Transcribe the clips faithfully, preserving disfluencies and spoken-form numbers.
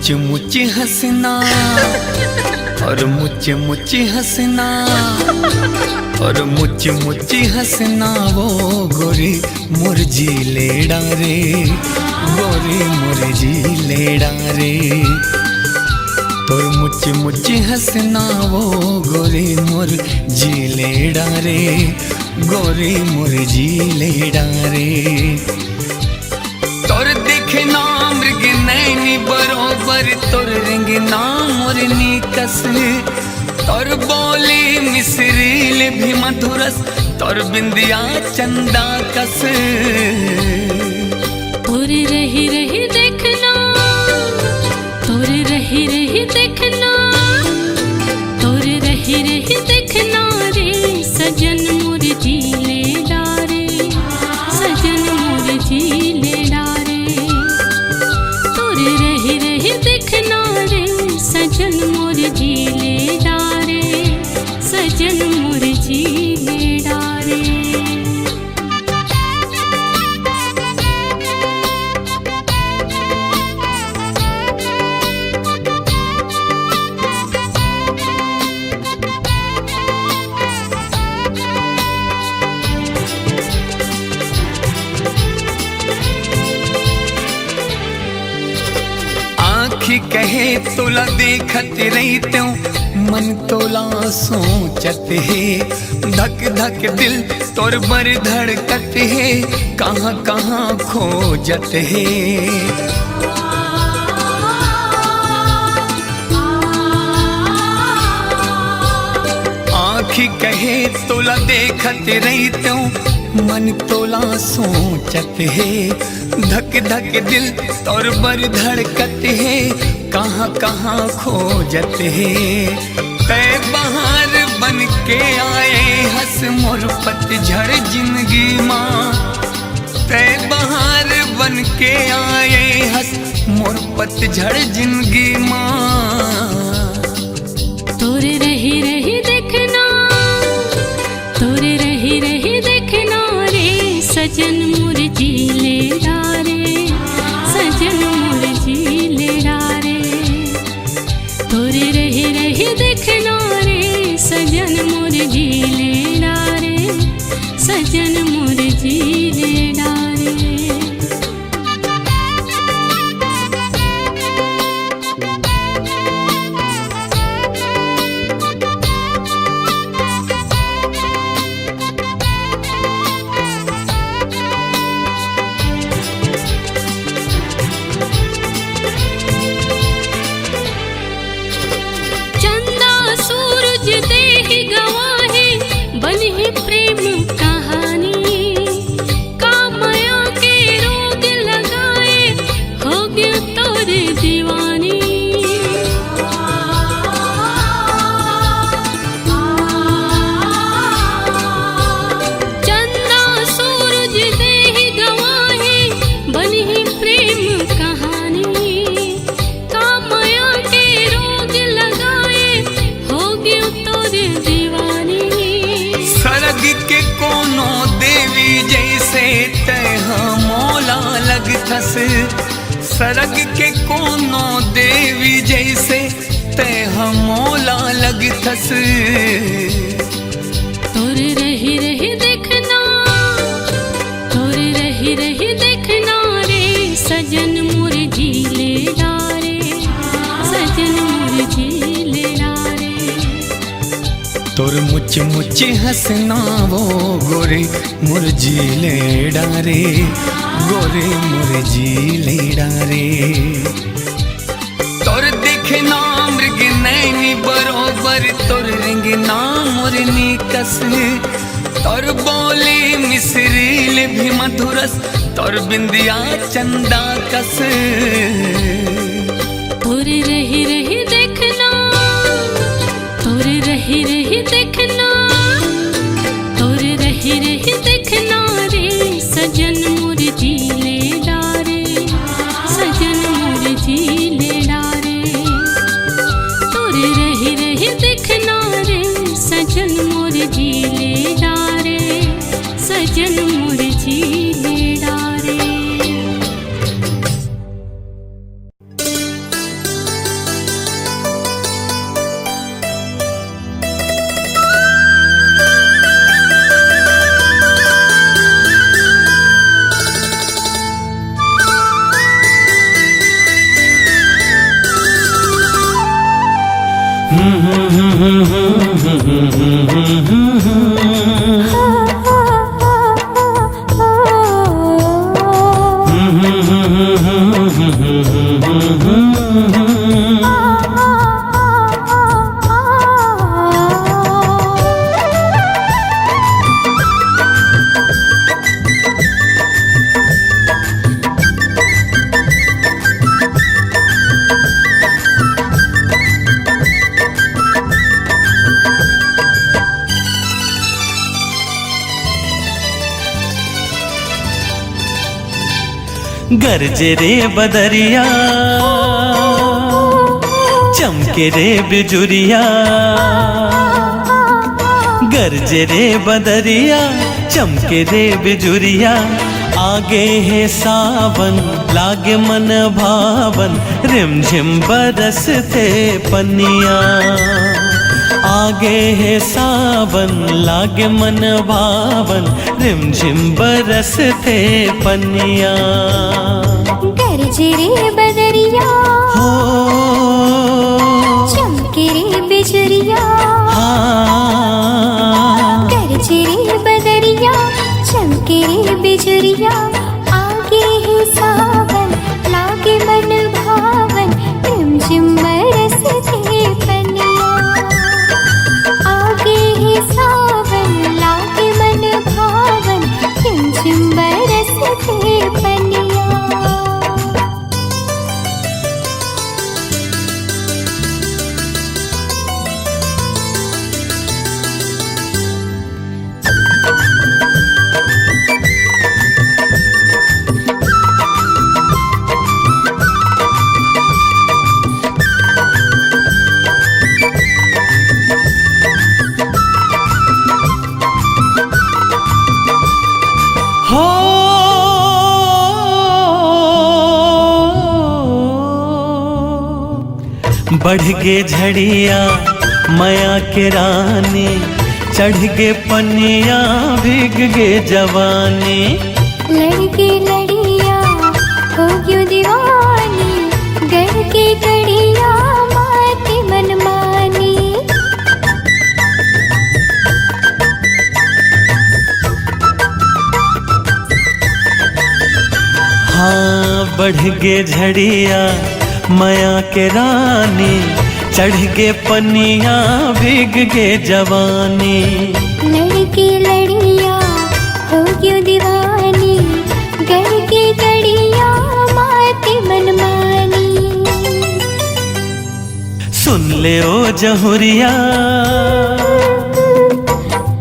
मुच मुच हंसना और मुच मुच हंसना और मुच मुच हंसना वो गोरी मोर जी ले डारे, गोरी मोर जी ले डारे। तोर मुच मुच हंसना वो गोरी मोर जी ले डारे, गोरी मोर जी ले डारे। तोर देखना मृग नैनी बरोबर, तोर रेंगना मोरनी कस, तोर बोली मिसरील भी मधुरस, तोर बिंदिया चंदा कस। तोर रही रही देखना, तोर रही रही देखना, तोर रही रही देखना रे, सजन मोर जी ले डारे, सजन मोर जी ले डारे। तोर रही रही देखना रे, सजन मोर जी ले डारे, सजन मोर जी ले डारे। आँखी कहे तोला देखत रहितेंव, मन तोला सोचत हे, धक धक दिल तोर बर धड़कत हे, कहाँ कहाँ खोजत हे। आँखी कहे तोला देखत रहितेंव, मन तोला सोचत हे, धक धक दिल तोर बर धड़कत हे, कहाँ कहाँ खोजत हे। तै बहार बन के आए हस मोर पतझड़ जिंदगी मा, तै बहार बन के आए हस मोर पतझड़ जिंदगी मा। तोर रही रही देखना, तोर रही रही देखना रे, सजन मोर जी ले डारे, सजन मोर जी ले डारे। तोर रही रही देखना रे, सजन मोर जी ले डारे, सजन मोर जी ले डारे। चंदा सूरज देहि गवाही, बनही प्रेम कहानी। का मया के रोग लगाए, हो गयो तोर दीवानी। चंदा सूरज देहि गवाही, बनही प्रेम कहानी। का मया के रोग लगाए, हो गयो तोर दीवानी। सरग के कोनो देवी जैसे तै ह मोला लगथस, सरग के कोनो देवी जैसे तै ह मोला लगथस। तोर रही रही देखना, तोर रही रही देखना रे, सजन मोर जी ले डारे, सजन मोर जी ले डारे। तोर मुच मुच हंसना वो गोरी मोर जी ले डारे, गोरी मोर जी ले डारे। तोर देखना मृग नैनी बरोबर, तोर रेंगना मोरनी कस, तोर बोली मिसरील भी मधुरस, तोर बिंदिया चंदा कस। तोर रही रही देखना, तोर रही रही देखना, तोर रही रही देखना रे, सजन मोर जी ले डारे, सजन मोर जी ले डारे। तोर रही रही देखना रे, सजन मोर जी ले डारे, सजन मोर जी ले डारे। गरजे रे बदरिया, चमके रे बिजुरिया। गरजे रे बदरिया, चमके रे बिजुरिया। आगे हे सावन, लागे मन भावन, रिमझिम बरसथे पनिया। आगे हे सावन, लागे मन भावन, रिमझिम बरसथे पनिया। गरजे रे बदरिया, हो। चमके रे बिजुरिया। हाँ। गरजे रे बदरिया, चमके रे बिजुरिया। आगे हे सावन, लागे मन भावन, रिमझिम बरसथे पनिया। आगे हे सावन, लागे मन भावन, रिमझिम बरसथे पनिया। हो। बढ़ गे झड़िया मया के रानी, चढ़ गे पनिया भीग गे जवानी। लड़ गे लड़िया हो गयो दीवानी, गढ़ के गड़िया माती मनमानी। हाँ, बढ़ गे झड़िया मया के रानी, चढ़ गे पनिया भीग गे जवानी। लड़ गे लड़िया हो गयो दीवानी, गढ़ के गड़िया माती मनमानी। सुन ले ओ जहुरिया,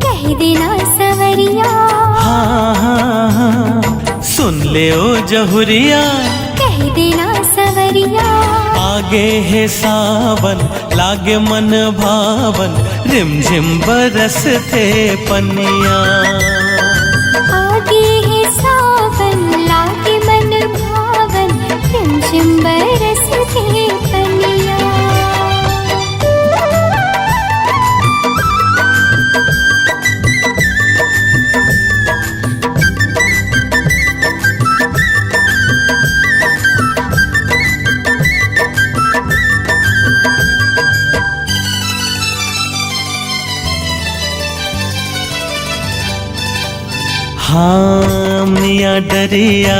कह देना सवरिया। हाँ, हाँ, हाँ। सुन ले ओ जहुरिया, कह देना सवरिया। आगे हे सावन, लागे मन भावन, रिमझिम बरसथे पनिया। आगे हे सावन, लागे मन भावन, रिमझिम बरसथे पनिया। हाँ, मिया डरिया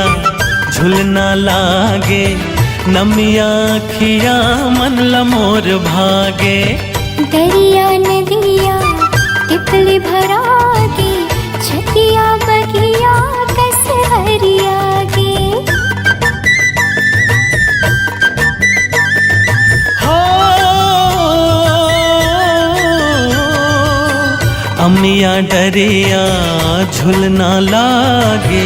झुलना लागे, नमिया अखिया मन ल मोर भागे। दरिया नदिया टिपली भरागे, छतिया बगिया कस हरियागे। हो, अमिया डरिया झुलना लागे,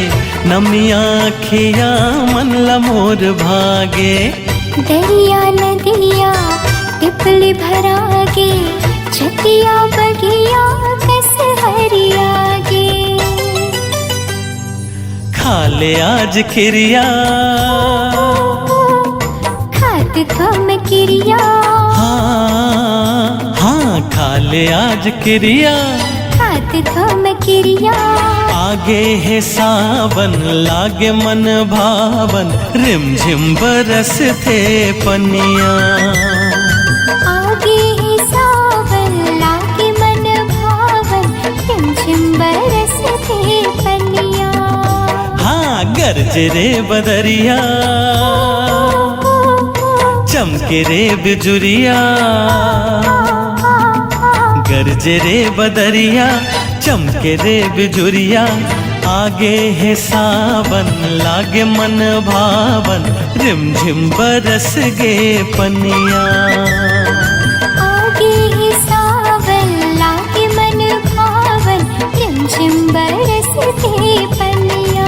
नमिया अखिया मन ल मोर भागे। दरिया नदिया टिपली भरागे, छतिया बगिया कस हरियागे। खा ले आज किरिया, खात थम किरिया। हाँ, हाँ, खा ले आज किरिया, खात थम किरिया। आगे हे सावन, लागे मन भावन, रिमझिम बरसथे पनिया। आगे हे रे बदरिया, चमके रे बिजुरिया, गरजे रे बदरिया, चमके रे बिजुरिया। आगे हे सावन, लागे मन भावन, रिमझिम बरस गे पनिया। आगे हे सावन, लागे मन भावन, रिमझिम बरस गे पनिया।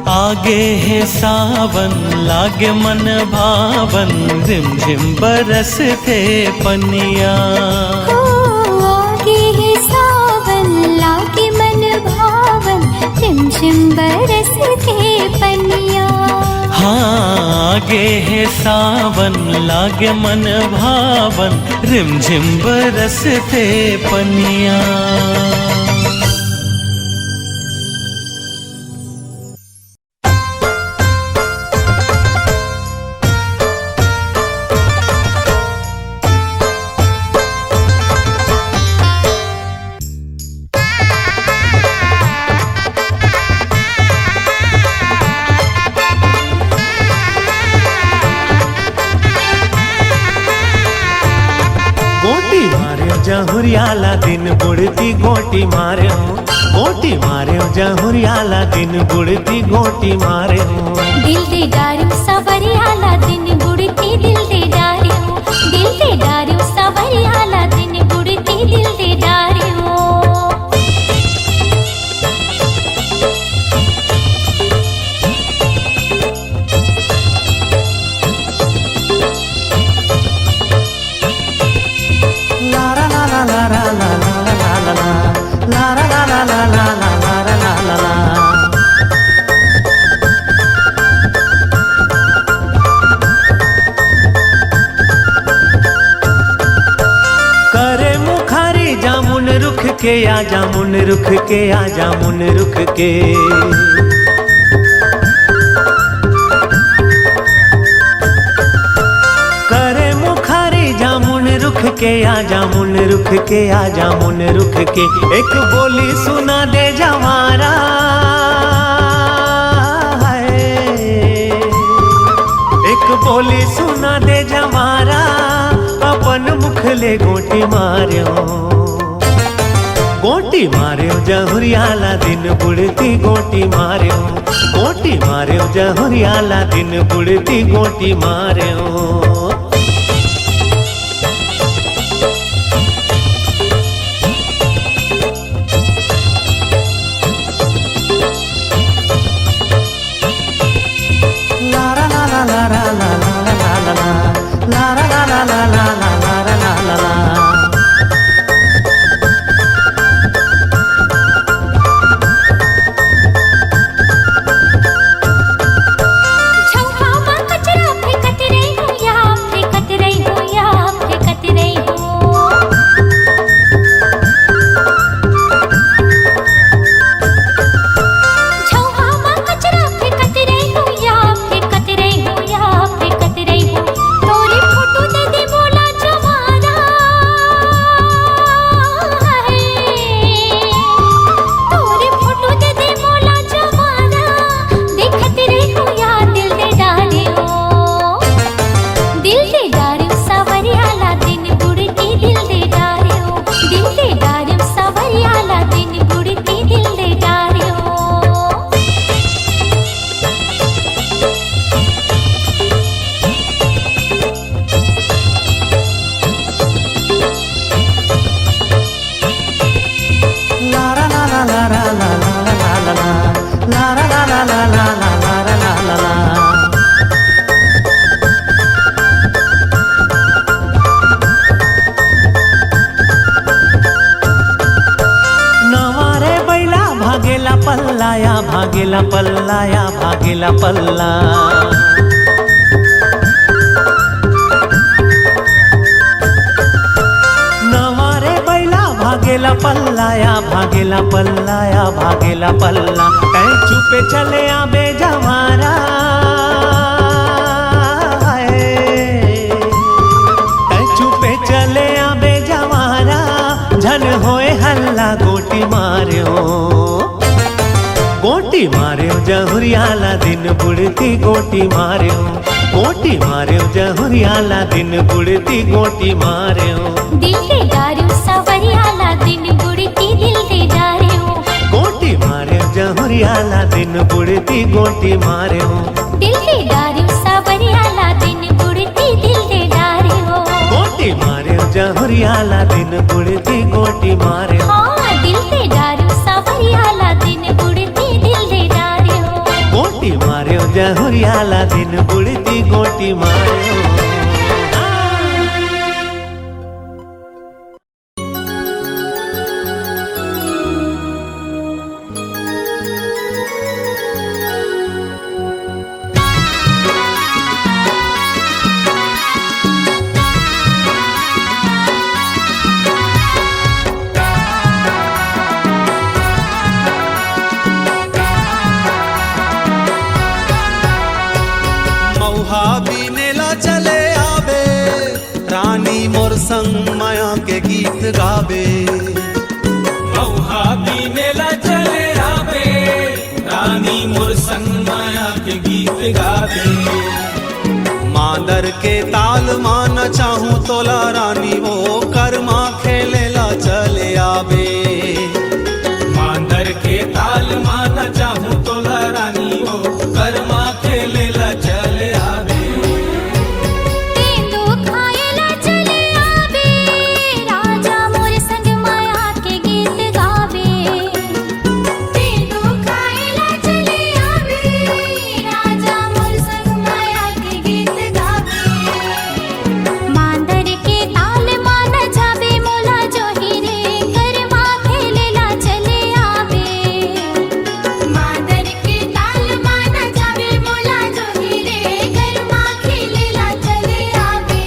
आगे हे सावन, लागे मन भावन, रिमझिम बरसथे पनिया। हो, आगे हे सावन, लागे मन भावन, रिमझिम बरसथे पनिया। हाँ, आगे हे सावन, लागे मन भावन, रिमझिम बरसथे पनिया। गोटी मारे जहुरिया ला दिन बुड़ती गोटी मारे। गोटी मारेव जहुरिया ला दिन बुड़ती गोटी मारेव। दिल दे डारेव सवरिया ला दिन बुड़ती दिल दे डारेव। दिल दे डारेव सवरिया ला दिन बुड़ती दिल दे डारेव। करे मुखारी जामुन रुख के, आ जामुन रुख के, आ जामुन रुख के। करे मुखारी जामुन रुख के, आ जामुन रुख के, आ जामुन रुख के। एक बोली सुना दे जवारा है, एक बोली सुना दे जवारा, अपन मुख ले गोटी मारेव। गोटी मारेव जहुरिया ला दिन बुड़ती गोटी मारेव। गोटी मारेव जहुरिया ला दिन बुड़ती गोटी मारेव। नवा रे बैला भागेला पल्ला या, भागेला पल्ला या, भागेला पल्ला। नवा रे बैला भागेला पल्ला या, भागेला पल्ला या, भागेला पल्ला। तैं चुपे चले आबे जवारा। तैं चुपे चले आबे जवारा, झन होए हल्ला गोटी मारेव। गोटी गोटी मारेंव जहुरिया ला दिन बुड़ती गोटी मारेंव। गोटी मारेंव जहुरिया ला दिन बुड़ती गोटी मारेंव। दिल के डारेंव सावरिया ला दिन बुड़ती दिल के डारेंव। गोटी मारेंव जहुरिया ला दिन बुड़ती गोटी मारेंव। दिल के डारेंव सावरिया ला दिन बुड़ती दिल के डारेंव। गोटी मारेंव जहुरिया ला दिन बुड़ती गोटी मारेंव। हाँ, दिल के डारेंव सावरिया ला दिन बुड़ती दिल के डारेंव। गोटी मारेंव जहुरिया ला दिन बुड़ती गोटी मारेंव। मउहा बीने ला चले आबे, रानी मोर संग मया के गीत गाबे। मउहा बीने ला चले आबे, रानी मोर संग मया के गीत गाबे। मांदर के ताल मा नचाहूं तोला रानी, वो करमा खेले ला चले आबे। मांदर के ताल मा नचाहूं तोला रानी, वो करमा खेले ला चले आबे। तेंदू खाए ला चले आबे, राजा मोर संग मया के गीत गाबे। तेंदू खाए ला चले आबे, राजा मोर संग मया के गीत गाबे। मांदर के ताल मा नचाबे मोला जोही रे, करमा खेले ला चले आबे। मांदर के ताल मा नचाबे मोला जोही रे, करमा खेले ला चले आबे।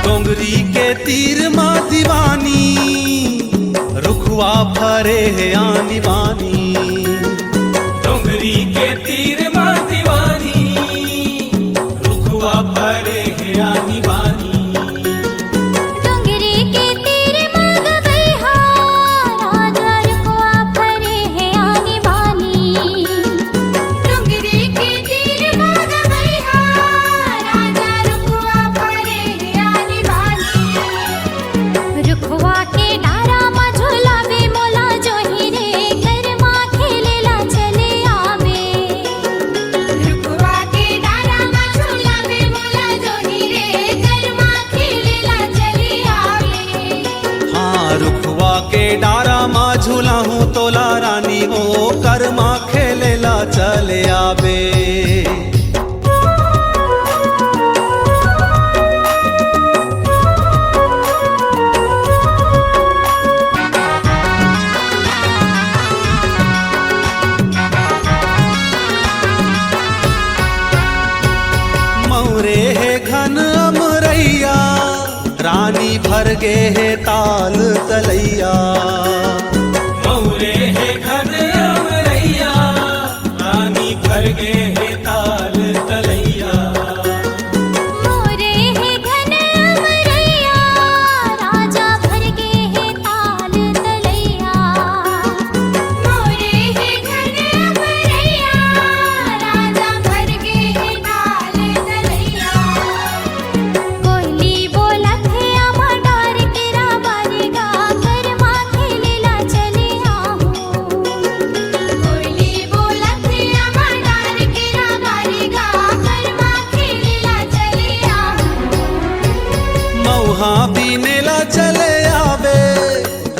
डोंगरी के तीर मा दीवानी, रुखवा फरे हे आनी बानी। डोंगरी के तीर मा दीवानी, रुखवा फरे हे आनी बानी। डोंगरी के तीर मा गबई हा, राजा रुखवा फरे हे आनी बानी। डोंगरी के तीर मा गबई हा, राजा रुखवा फरे हे आनी बानी। रुखवा के डारा मा झुलाबे मोला जोही रे, करमा खेले ला चले आबे। रुखवा के डारा मा झुलाबे मोला जोही रे, करमा खेले ला चले आबे। हाँ, रुखवा के डारा मा झुलाहूं तोला रानी, वो करमा खेले ला चले आबे। मउरे हे घन अमरैया, रानी भर गे हे ताल तलैया। मउरे हे घन अमरैया, रानी भर गे हे ताल तलैया। मउरे हे घन अमरैया, राजा भर गे हे ताल तलैया। मउरे हे घन अमरैया, राजा भर गे हे ताल तलैया। कोयली बोलत हे आमा डार के राबारी गा, करमा खेले ला चले आहूं। कोयली बोलत हे आमा डार के राबारी गा, करमा खेले ला चले आहूं। मउहा बीने ला चले आबे,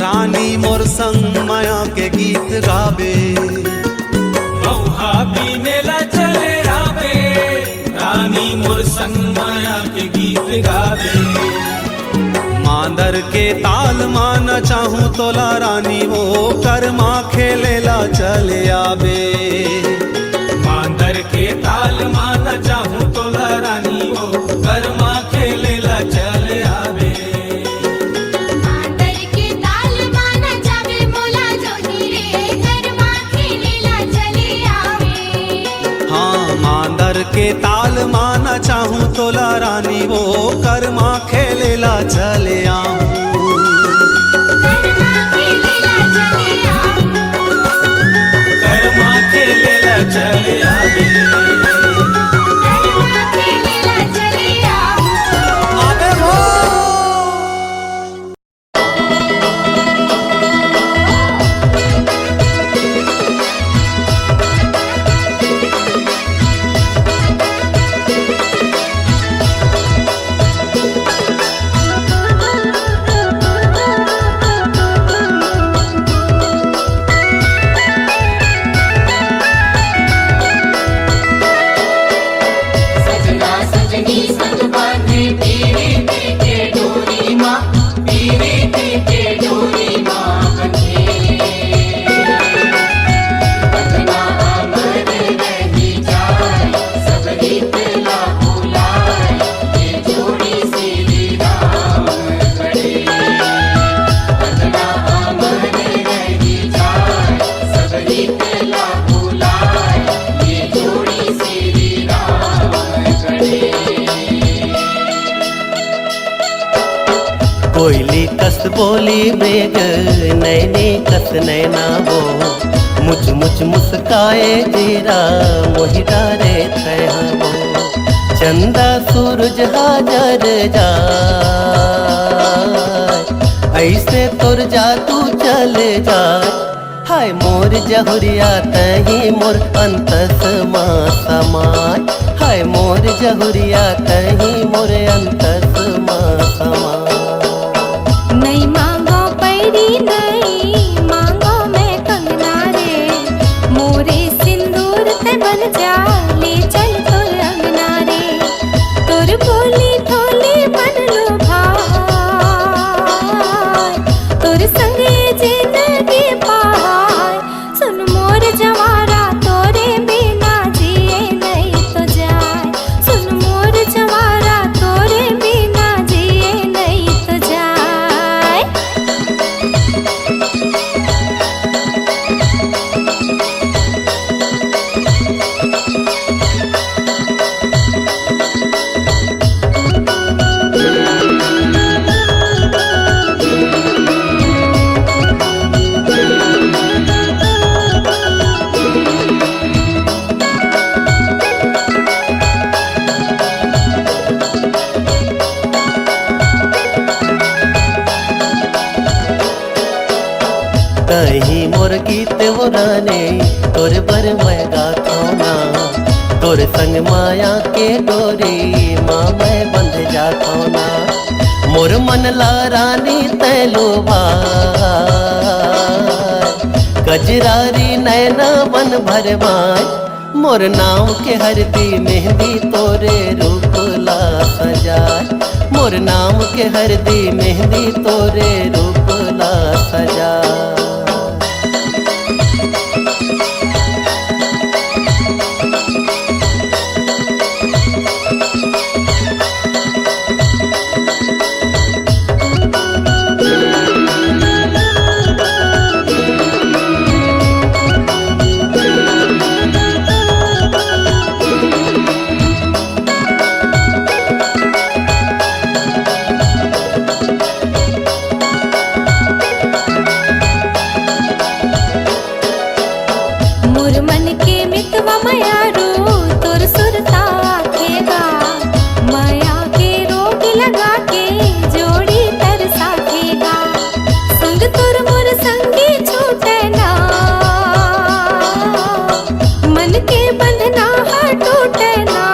रानी मोर संग मया के गीत गाबे। मउहा बीने ला चले आबे, रानी मोर संग मया के गीत गाबे। मांदर के ताल मा नचाहूं तोला रानी, वो करमा खेले ला चले आबे। मांदर के ताल मा नचाहूं तोला रानी, वो करमा खेले ला चले आबे। मांदर के ताल मा नचाबे मोला जोही रे, करमा रानी वो करमा खेलेला चले आहूँ। करमा खेलेला चले आहूँ। करमा खेलेला चले आहूँ। करमा खेलेला चले आहूँ। अबे हो। सजना सजनी संग बांधे पीरित के डोरी मा, पीरित के डोरी मा बंधे। बंधना अमर रही जाए, सब हित ला भुलाए, ये जोड़ी श्री राम करे। बंधना अमर रही जाए, सब हित ला भुलाए, ये जोड़ी श्री राम करे। कोयली कस बोली मृग, नैनी कस नैना वो, मुच मुच मुस्काए जीरा, मोहि डारे तैहा वो। चंदा सूरज हाजर जाए, ऐसे तोर जादू चल जाए। हाय मोर जहुरिया तही मोर अंतस मा समाय, हाय मोर जहुरिया तही मोर अंतस मा समाय। नई मांगो पैरी नई मांगो मैं कंगना रे, मोरे सिंदूर ते बन जा, ले चल तोर अंगना रे। तोर बोली ठोली मन लुभाय, तोर संगे जिनगी पाय। सुन मोर जवारा तोरे बिना जिए नहीं तो जाए, सुन मोर जवारा तोरे बिना जिए नहीं तो जाए। तही मोर गीत वो रानी, तोर बर मैं गाथों ना, तोर संग माया के डोरी मा मैं बंध जाथों ना। मोर मन ला रानी तैं लोभा, कजरारी नैना बन भरमाय। मोर नाम के हरदी मेहंदी तोरे रूप ला सजाय, मोर नाम के हरदी मेहंदी तोरे रूप ला सजाय। मोर मन के मितवा मयारू तोर सुरता आखेगा, मया के रोग लगा के जोड़ी तरसाखेगा। संग तोर मोर संगी छूटे ना, मन के बंधना हा टूटे ना।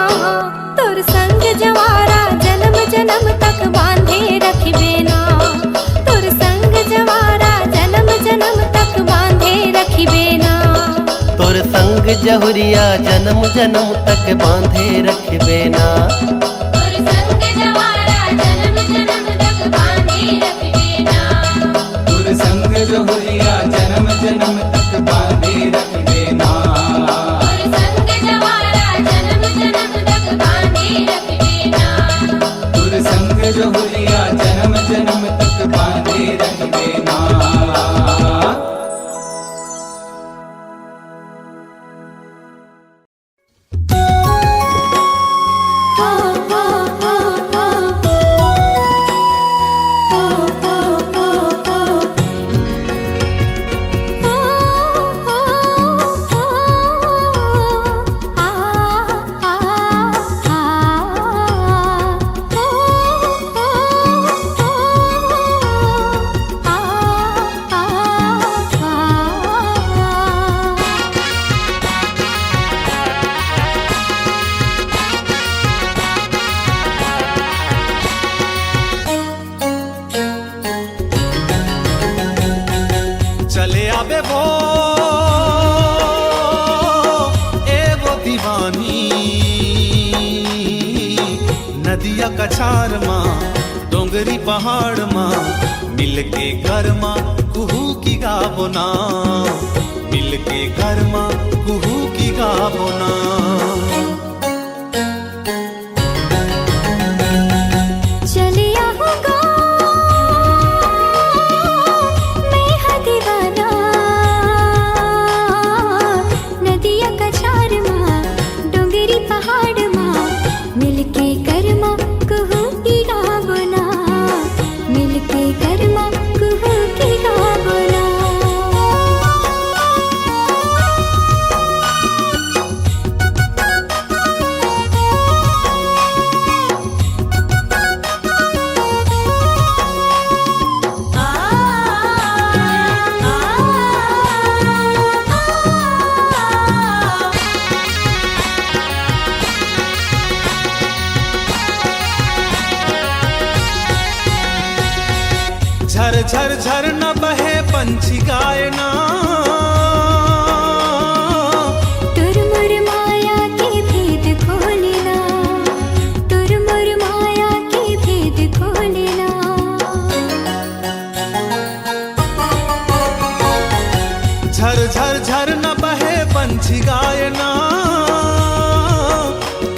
तोर संग जवारा जनम जनम तक बांधे रखबे ना, तोर संग जवारा जनम जनम तक बांधे रखबे ना। तोर संग जहुरिया जनम जनम तक बांधे रखबे ना। तोर संग जवारा जनम जनम तक बांधे रखबे ना। तोर संग जहुरिया जनम जनम तक बांधे रखबे ना। तोर संग जवारा जनम जनम तक बांधे रखबे ना। तोर संग जहुरिया जनम जनम तक बांधे रखबे ना। कछार मा, डोंगरी पहाड़ मा, मिलके घर मा कुहू की गाबो ना, मिलके घर मा कुहू की गाबो ना। चले आहूँ गा मैं हा दीवाना, नदिया कछार मा, डोंगरी पहाड़ मा, मिलके करमा कुहू की गाबो ना, मिलके करमा कुहू की गाबो ना। झर झर झरना बहे पंछी गाए ना। तोर मोर माया के भेद खोले ना, तोर मोर माया के भेद खोले ना। झर झर झरना बहे पंछी गाए ना।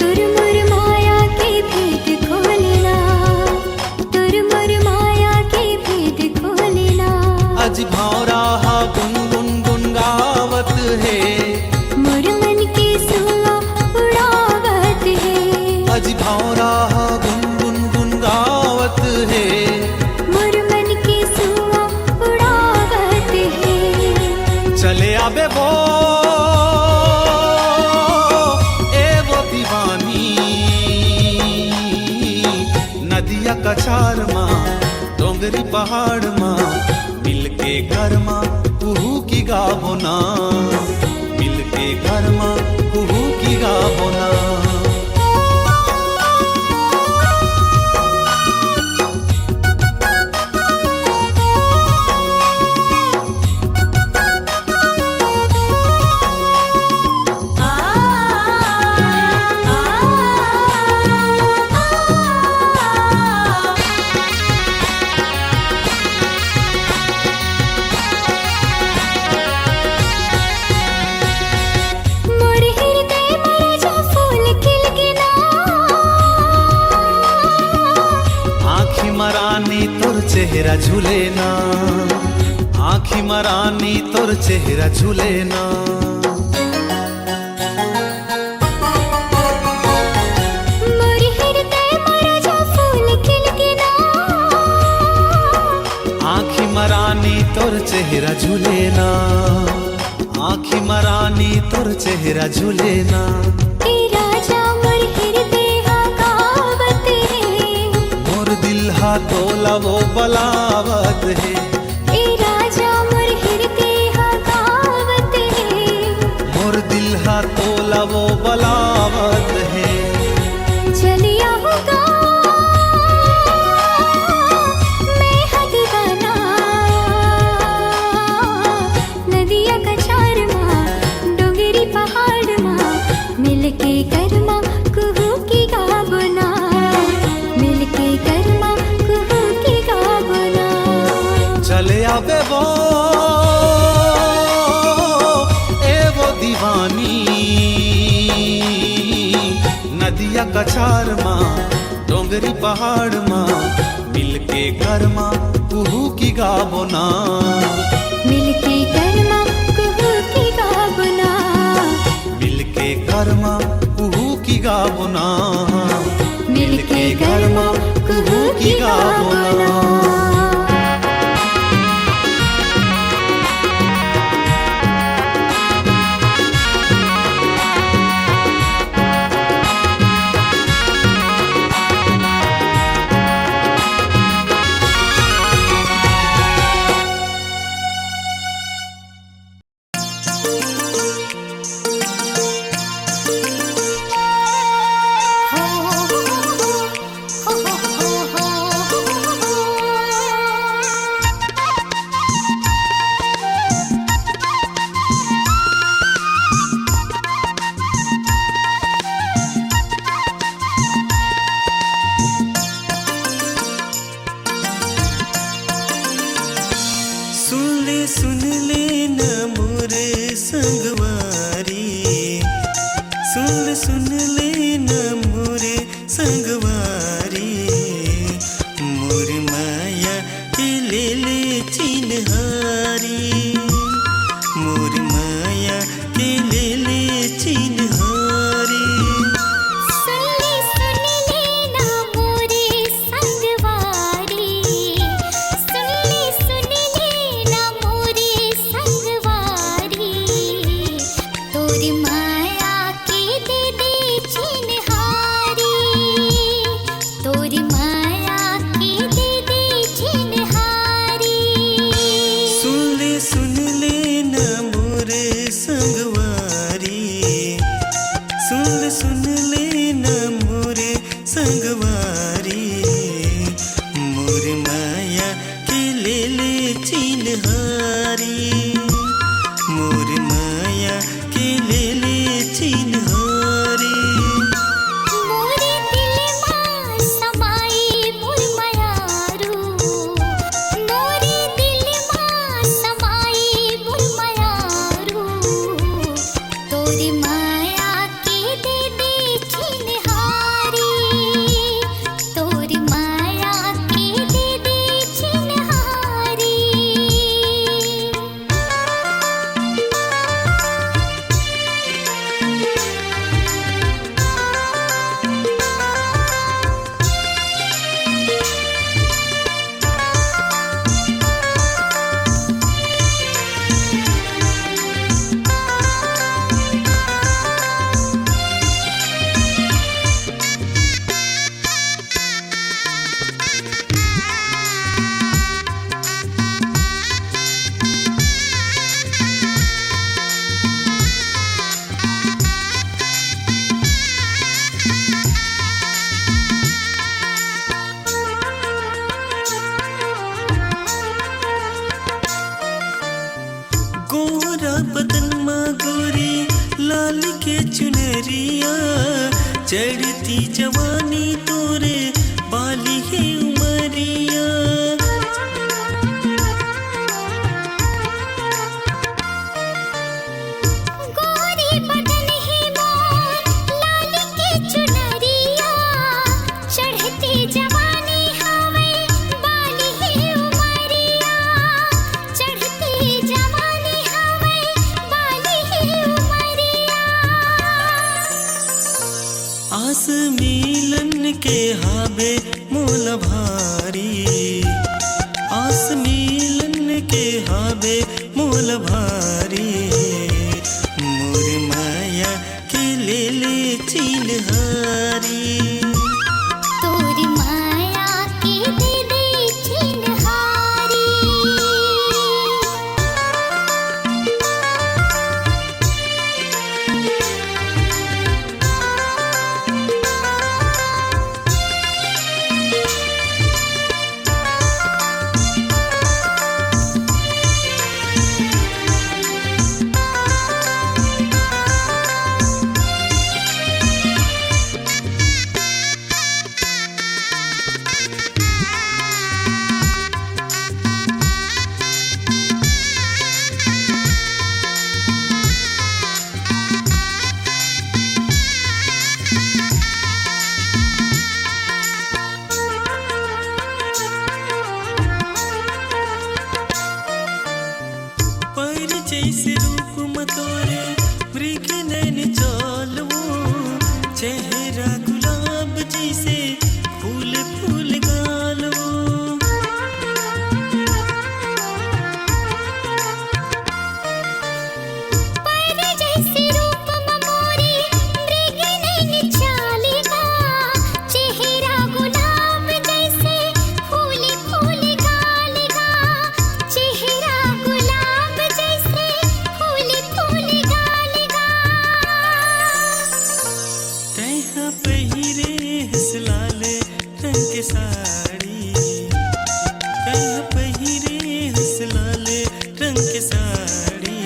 तोर मोर माया के भेद खोले ना, तोर मोर माया के भेद खोले ना। अजी भौंरा हा गुनगुन गुनगावत हे। मोर मन के सुआ उड़ावत हे। अजी भौंरा हा गुनगुन गुनगावत हे। मोर मन के सुआ उड़ावत हे। चले आबे वो, ए वो दीवानी, नदिया कछार मा, डोंगरी पहाड़ मा, मिलके घर मा कुहू की गाबो ना, मिलके घर मा कुहू की गाबो ना। मोर हृदय म राजा फूल खिल गे ना। आँखी म रानी तोर चेहरा झूले ना, आँखी म रानी तोर चेहरा झूले ना। मोर हृदय म राजा फूल खिल गे ना। आँखी म रानी तोर चेहरा झूले ना, आँखी म रानी तोर चेहरा झूले ना। ए राजा मोर हृदय हा गावत हे। मोर दिल हा तोला वो बलावत हे। ए राजा मोर हृदय हा गावत हे। मोर दिल हा तोला वो बलावत हे। चलिया होगा मैं हा दीवाना। नदिया कछार मा, डोंगरी पहाड़ मा, मिलके करमा कुहू की गाबो ना, मिलके करमा कुहू की गाबो ना। चले आबे वो, ए वो दीवानी, नदिया कछार मा, डोंगरी पहाड़ मा, मिलके करमा कुहू की गाबो ना। मिलके करमा कुहू की गाबो ना। मिलके करमा कुहू की गाबो ना। मिलके करमा कुहू की गाबो ना। चढ़ती जवानी तोरे बाली हे उमरिया। गोरी बदन हे मोर लाली के चुनरिया। चढ़ती जवानी हवे बाली हे उमरिया। चढ़ती जवानी हवे बाली हे उमरिया। आस मिलन के हाबे मोला भारी, आस मिलन के हाबे मोला भारी। मोर माया के ले ले चिन्हारी। तोर माया के दे दे चिन्हारी। पर जैसे रूप म तोरे मृग नैन चाल वो, चेहरा गुलाब जैसे फूल फूल गाल वो। पर जैसे रूप म मोरे मृग नैन चाल गा, चेहरा गुलाब जैसे फूल फूल गाल गा। चेहरा गुलाब जैसे फूल फूल गाल गा। तैहा पहिरे हस लाल रंग के साड़ी, तैहा पहिरे हस लाल रंग के साड़ी।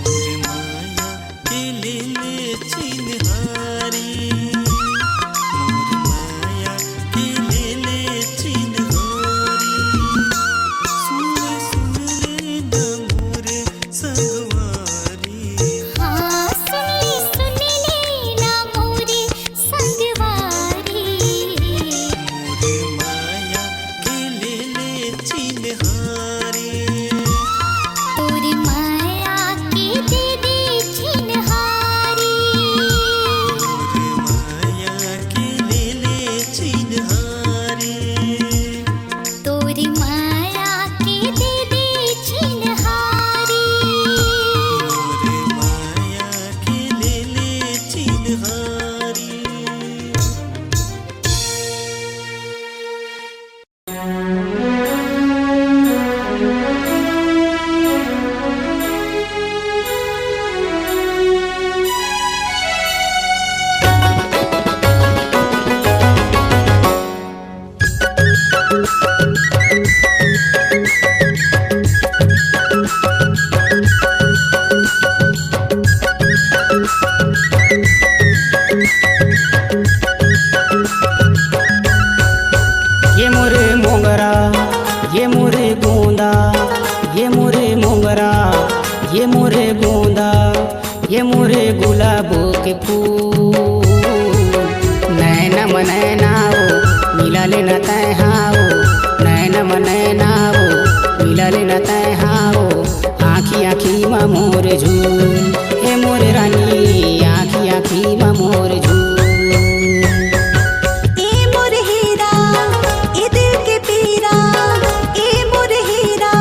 मोर माया के ले ले चिन्हारी, मोर माया के ले ले चिन्हारी। सुन, सुन ले ना मोर संगवारी। हाँ, सुन ले, सुन ले ना मोर संगवारी। मोर माया के ले ले चिन्हारी। तोर माया के दे दे चिन्हारी। तोर माया के ले ले चिन्हारी। तोर माया के दे दे चिन्हारी। तोर माया के ले ले चिन्हारी। ये मोरे मोंगरा, ये मोरे गोंदा, ये मोरे मोंगरा, ये मोरे गोंदा, ये मोरे गुलाब के फूल। नैना म नैना वो मिला लेना तैं हावो, नैना म नैना वो मिला लेना तैं हावो। आँखी आँखी म मोर झूल, ए मोर रानी, आँखी आँखी म मोर झूल। ए मोर हीरा, ए दिल के पीरा, ए मोर हीरा,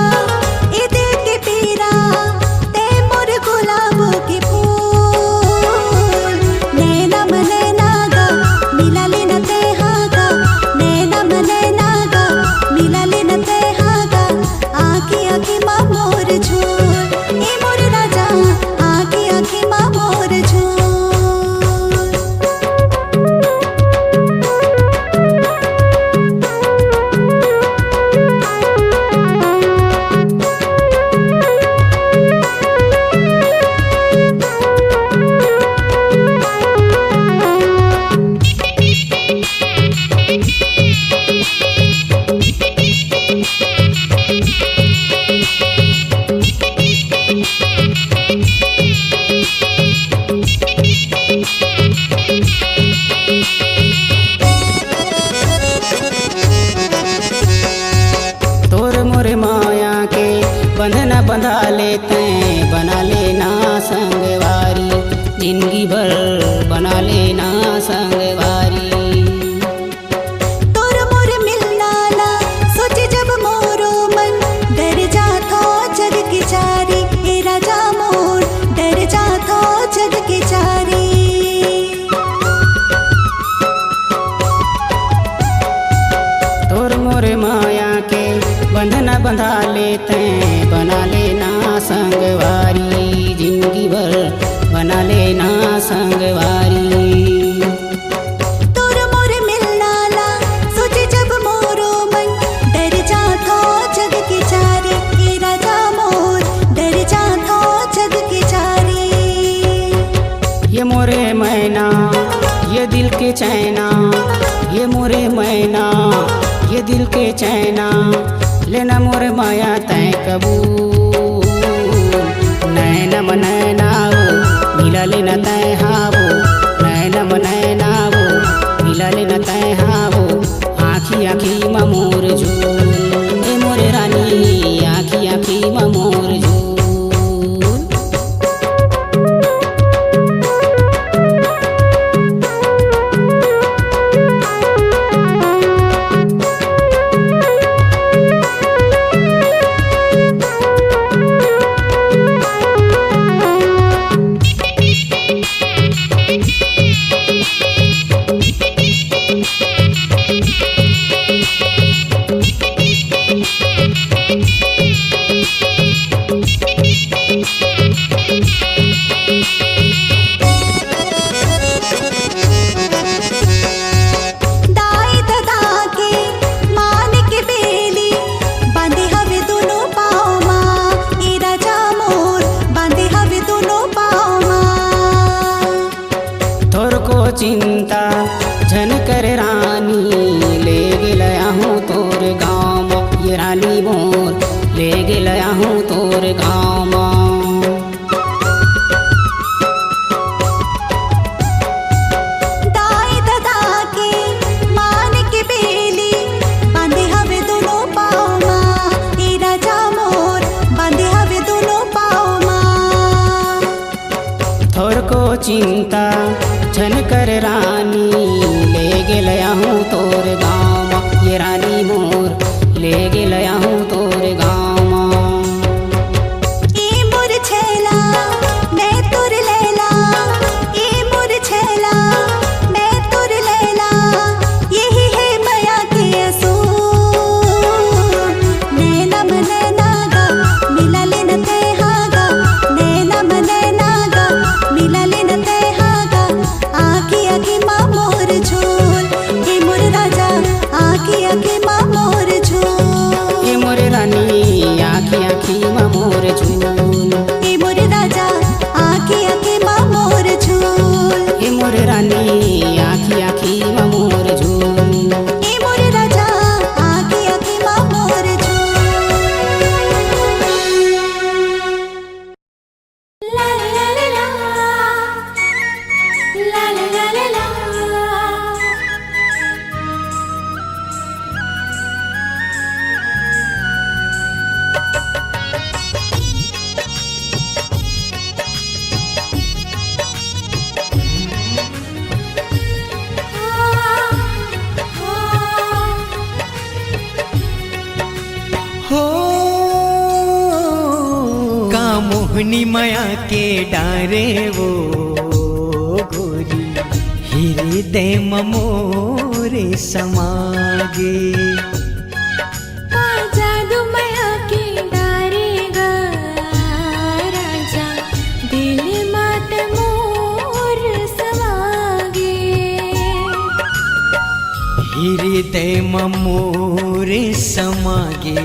ए दिल के पीरा, तैं मोर गुलाब के फूल। नैना म नैना गा, मिला लेना तैं हा गा, नैना म नैना बंधा ले तैं बना लेना संगवारी, जिंदगी भर बना लेना संगवारी। तोर मोर मिलना ला सोचे जब मोरो मन, डर जाथो जग के चारी, ए राजा मोर, डर जाथो जग के चारी। तोर मोर माया के बंधन बंधा ले तैं, बना लेना संगवारी, जिंदगी भर बना लेना संगवारी। तोर मोर मिलना ला सोचे जब मोरो मन, डर जाथो जग के चारी, ए राजा मोर, डर जाथो जग के चारी। ये मोरे मैना, ये दिल के चैना, ये मोरे मैना, ये दिल के चैना, लेना मोर माया तैं कबू। नैनम नैना वो, मिला लेना तैं हावो, नैनम नैना वो, मिला लेना तैं हावो। आँखी आँखी म मोर झूल, ए मोर रानी, आँखी आँखी म मोर झूल। दाई ददा के मान के बेली, बांधे हवे दुनो पाँव मा, ए राजा मोर, बांधे हवे दुनो पाँव मा। थोरको चिंता झन कर रानी, ले गेल आहूँ तोर गाँव म, ये रानी मोर, ले गेल आहूँ तोर गाँव म। दाई ददा के मान के बेली, बांधे हवे दुनो पाँव मा, ए राजा मोर, बांधे हवे दुनो पाँव मा। थोरको चिंता झन कर रानी, ले गेल आहूँ तोर गाँव म, ये रानी मोर, ले गेल आहूँ तोर गाँव म। ए मोर छैला, मैं तोर लैला, ए मोर छैला, मैं तोर लैला, यही हे मया के असूल। नैना म नैना गा, मिला लेना तैं हा गा, नैना म नैना गा, मिला लेना तैं हा गा। आँखी आँखी मा मोर झूल, ए मोर राजा, आँखी आँखी मा मोर झूल। ए मोर रानी, आँखी आँखी मा मोर झूल। ए मोर राजा, आँखी आँखी मा मोर झूल। ए मोर रानी, आँखी आँखी मा मोर झूल। ए मोर राजा, आँखी आँखी मा मोर झूल। ला ला ला ला ला। ला ला ला ला ला। हो का मोहनी मया के डारे वो गोरी, हृदय म मोरे समागे। का जादू मया के डारे गा राजा, दिल मात मोर समागे। हृदय म मोरे समागे,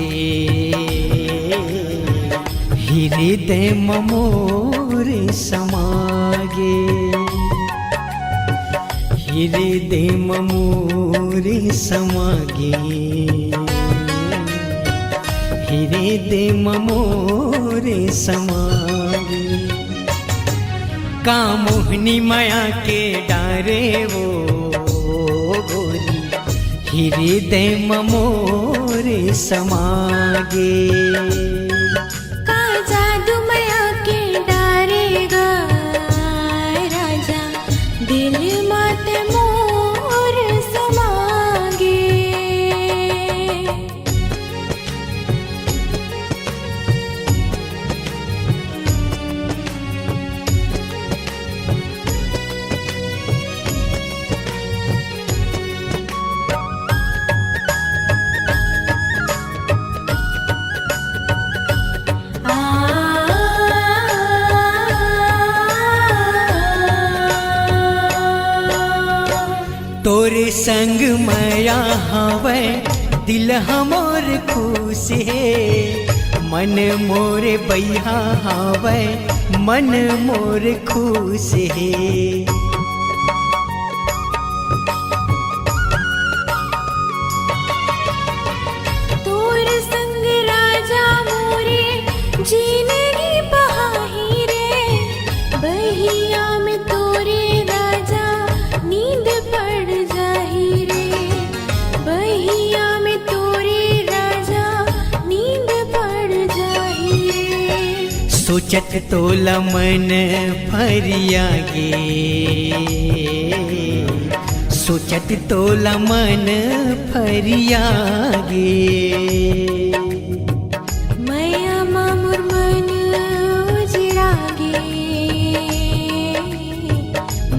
हृदय म मोरे समागे, हृदय म मोरे समागे, हृदय म मोरे समागे। का मोहनी मया के डारे वो गोरी, हृदय म मोरे समागे। का संग मया हावय, दिल हमर खुश हे। मन मोर बइहा हावय, मन मोर खुश हे। तोर संग राजा मोरे जिनगी बहाही रे, बहिया में तोरे राजा नींद पड़ जाही रे, बहिया में तोरे राजा नींद पड़ जाही रे। सोचत तोला मन फरिया गे, सोचत तोला मन फरिया गे। मया मा मोर मन उजरा गे,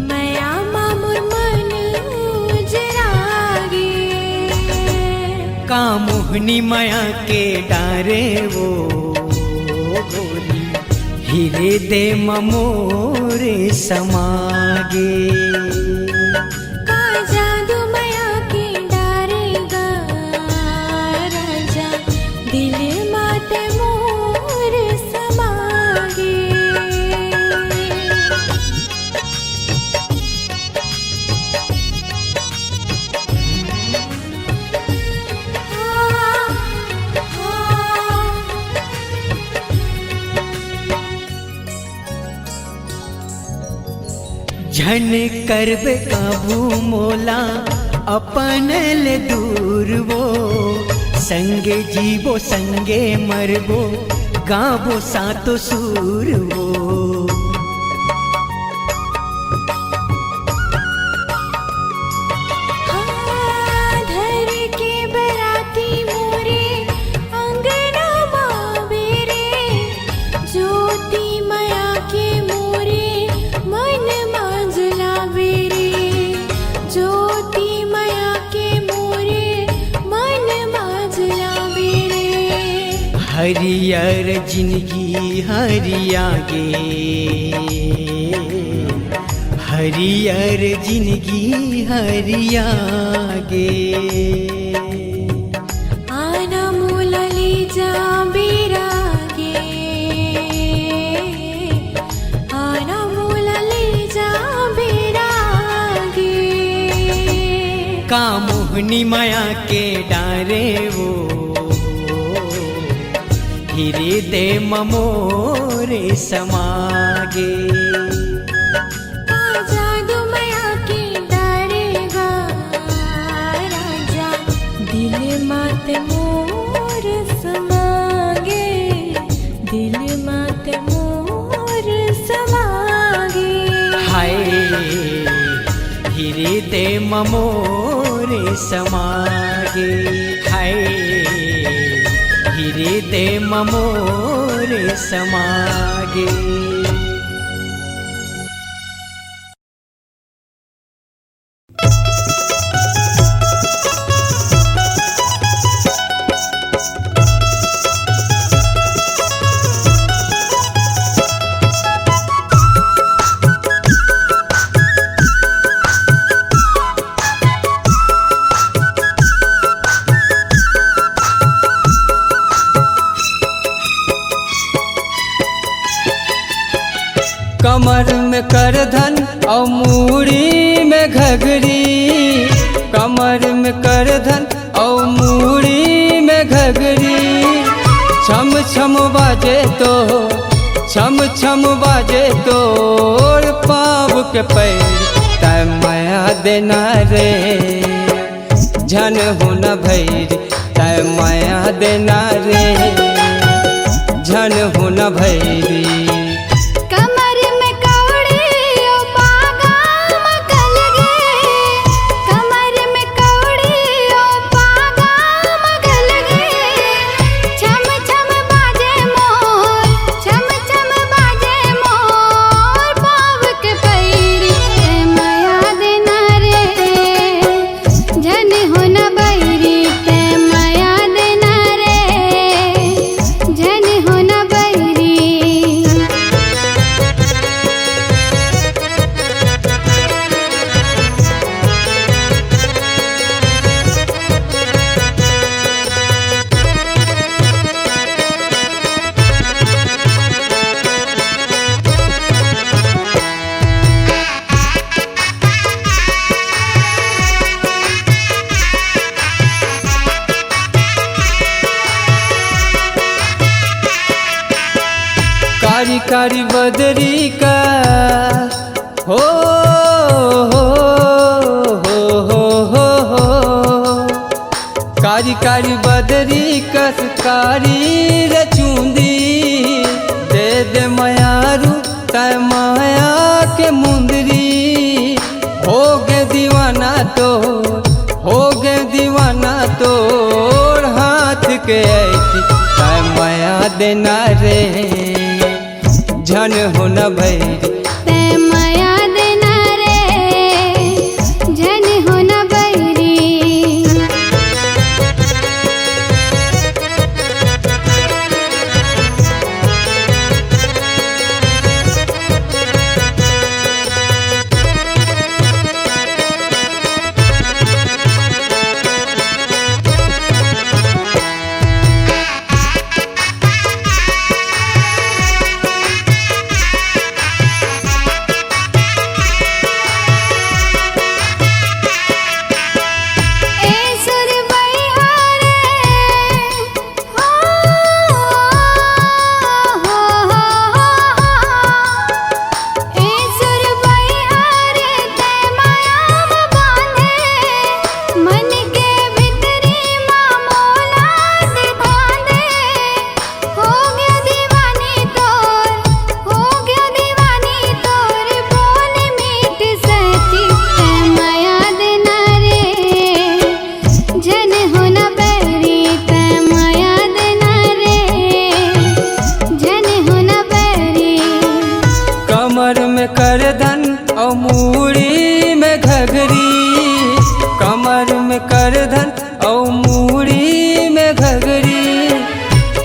मया मा मोर मन उजरा गे। का मोहनी मया के डारे वो गोरी, हिरे दे ममोरे समागे। का जादू मया के डारे गा राजा, दिल माते मोर समागे। झन करबे कभू मोला अपन ले दूर वो, संगे जीबो संगे मरबो, गाबो सातो सुर वो। हाँ, धर के बराती मोरे अंगना मा बेरे, ज्योति मया के मोरे मन मा जलावे रे, ज्योति मया के मोरे मन मा जलावे रे। हरियर जिनगी हरिया गे, हरियर जिनगी हरिया गे। आना मोला ले जा बेरा गे, आना मोला ले जा बेरा गे। का मोहनी मया के डारे वो, हिरे दे ममोरे समागे। का जादू मया के डारे गा राजा, दिल माते मोर समागे, दिल माते मोर समागे। हाय, हिरे दे ममोरे समागे, हाय, हिरे दे ममोरे समागे। कमर में करधन अउ मूड़ी में घघरी, कमर में करधन अउ मूड़ी में घघरी। छम छम बाजे तो, छम छम बाजे तोर पाँव के पैर, तै मया देना रे। झन होना भैरी, तै मया देना रे, झन होना भैरी। कमर में कौड़ी ओ पागा मगल गे, कमर में कौड़ी ओ पागा मगल गे। छम छम बाजे मोर, छम छम बाजे मोर पाँव के पैरी, तै मया देना रे। झन होना बैरी तै मया देना रे, झन होना बैरी कारी बदरी का हो, हो, हो, हो, हो। कारी कारी बदरी कस कारी रे चुंदी, दे दे मयारू तै माया के मुंदरी। हो गे दीवाना तोर, हो गे दीवाना तोर हाथ के ऐती, तै मया देना रे, झन हो न बैरी। तै मया देना रे, झन हो न बैरी। झन हो न बैरी, तै मया देना रे, झन हो न बैरी। कमर में करधन अउ मूड़ी में घघरी, कमर में करधन अउ मूड़ी में घघरी।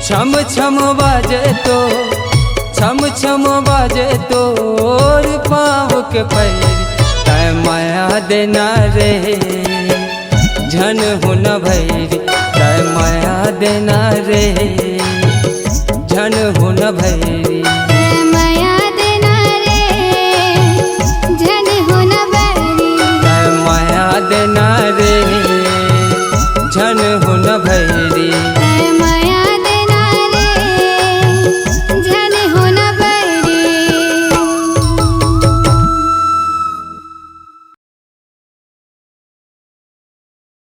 छम छम बाजे तो, छम छम बाजे तोर पाँव के पैरी। तै मया देना रे, झन हो न बैरी, तै मया देना रे, झन हो न बैरी। तै मया देना रे, झन हो न बैरी। तै मया देना रे, झन हो न बैरी।